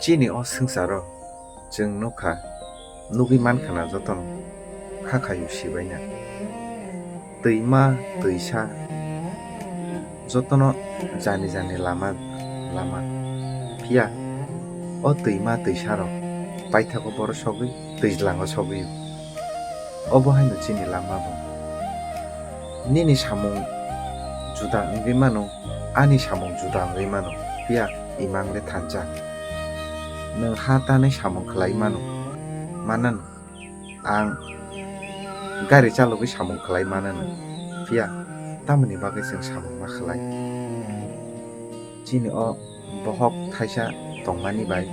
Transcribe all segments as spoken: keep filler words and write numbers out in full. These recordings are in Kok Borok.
Chini o swngcharo chwng nukha, nugwi mankha na jotono kha khaio sibaina. Twima, twisa, jotono jani jani lama, lama. Phiya o twima, twisarok paithago boro sogwi twijlango sogwio. Obo haino chini langma bo. Nini samung juda wngwi mano, ani samung juda wngwi mano, phiya imang le thansa. Nwng ha tanwi samung khlai mano, manano. Ang gari chalogwi samung khlai manano, phiya tamoni bagwi chwng samung ma khlai? Chini o bohok thaisa tongmani bai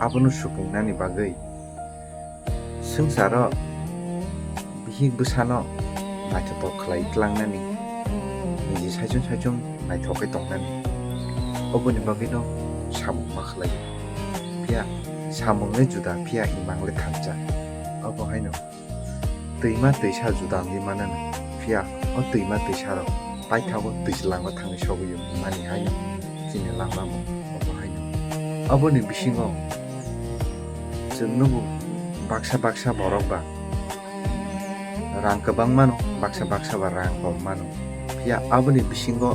abono supungnani bagwi swngcharo bihik bwsano naithotok khlai tlangnani, niji saichung saichung naithok khe tongnani, oboni bagwino samung ma khlai. Phiya samung le juda, phiya imang le thansa. Obo haino twima twisa juda wngwi manano, phiya o twima twisarok paithago twijlango thangwi sogwio hwnmani haino chini langma bo obo haino. Oboni bisingo chwng nugo baksa baksa borok ba rang kwbang mano, baksa baksa ba rang kom mano, phiya aboni bisingo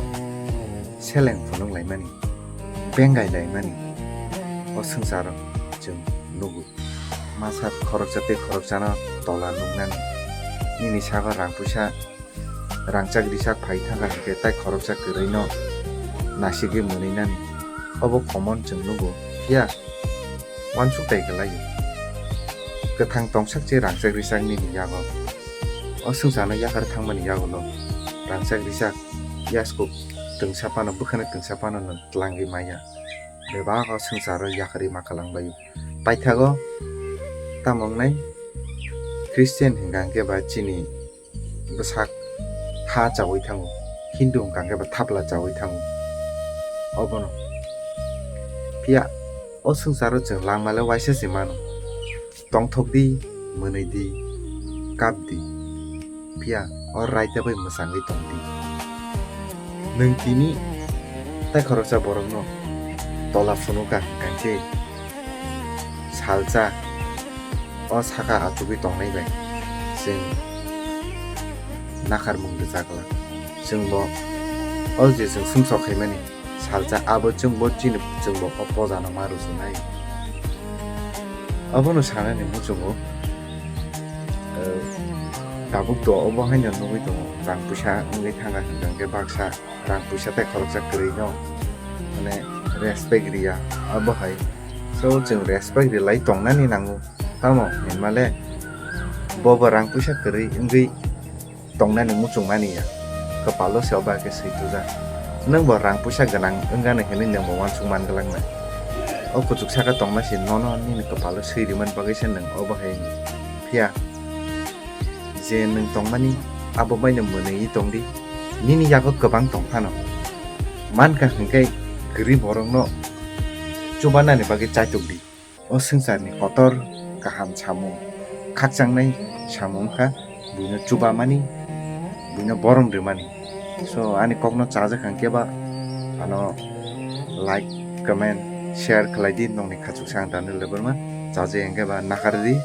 seleng phunuk laimani, bengai laimani o swngcharo chwng nugo. Masa khoroksa tei khoroksano tola nuknani. Nini sago rang puisa, rangchak risak phai thangkha hinkhe tai khoroksa kwrwino nasigwi mwnwinani. Obo common chwng nugo, phiya uansuk tai kwlaio. Kwthang tongsak se rangchak risak nini yago. O swngcharno yakarwi thangmani yagulo rangchak risak yasku twngsa phano, bwkhano twngsa phano nwng twlangwi maya. Bebak o swngcharo yakarwi ma kwlangbaio. Paithago tamo wngnai, Christian hwnkha hwnkhe ba chini bwsak ha chaui thango, Hindu hwnkha hwnkhe ba thapla chaui thango. Obono phiya o swngcharo chwng langmale waisa se mano. Tongthok di, mwnwi di, kap di, phiya o raida bai mwchangwi tong di. Nwng tini tai khoroksa borokno tola phunukha hwnkha khe salsa o saka achugwi tongnai bai chwng nakharmung rwchak glak. Chwngbo o je chwng sumsok khaimani salsa abo chwngbo chini chwngbo o pojano ma rwchungnai. Abono sanani muchungo, eh, tabuk to obo haino nugwi tongo, rang puisa wngwi thangkha hwnkha hwnkhe baksa rang puisa tei khoroksa kwrwino mane respect riya abo hai. So chwng respect rilai tongnani nango, tamo hinmale bobo rang puisa kwrwi wngwi tongnani muchungmani ya. Kwpalo se obo hai khe swi tujak. Nwng bo rang puisa gwnang wngani hwnwi nwng bo uansuk man glak nai. O kuchuk saka tongma se nono nini kwpalo swi rimani bagwi se nwng obo hai wngwi. Phiya je nwng tongmani abo baino mwnwi tong di. Nini yago kwbang tong phano. Mankha hwnkhe kwrwi borokno chubanani bagwi chaitok di. O swngcharni kotor kaham samung, khakchangnai samung wngkha buino chubamani, buino borom rwmani. So, ani kokno chajak hwnkhe ba ano like, comment, share khlai di, nokni khachuk sa ang Daniel Debbarma. Chajak hwnkhe ba nakardi,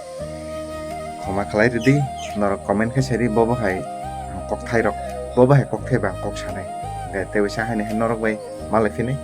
khoma khlai rwdi, norok comment khe saidi, bobo hai ang kok thairok, bobo hai kok thaiba ang kok sanai. Hwnkhe tei waisa haino hai norok bai malai phini.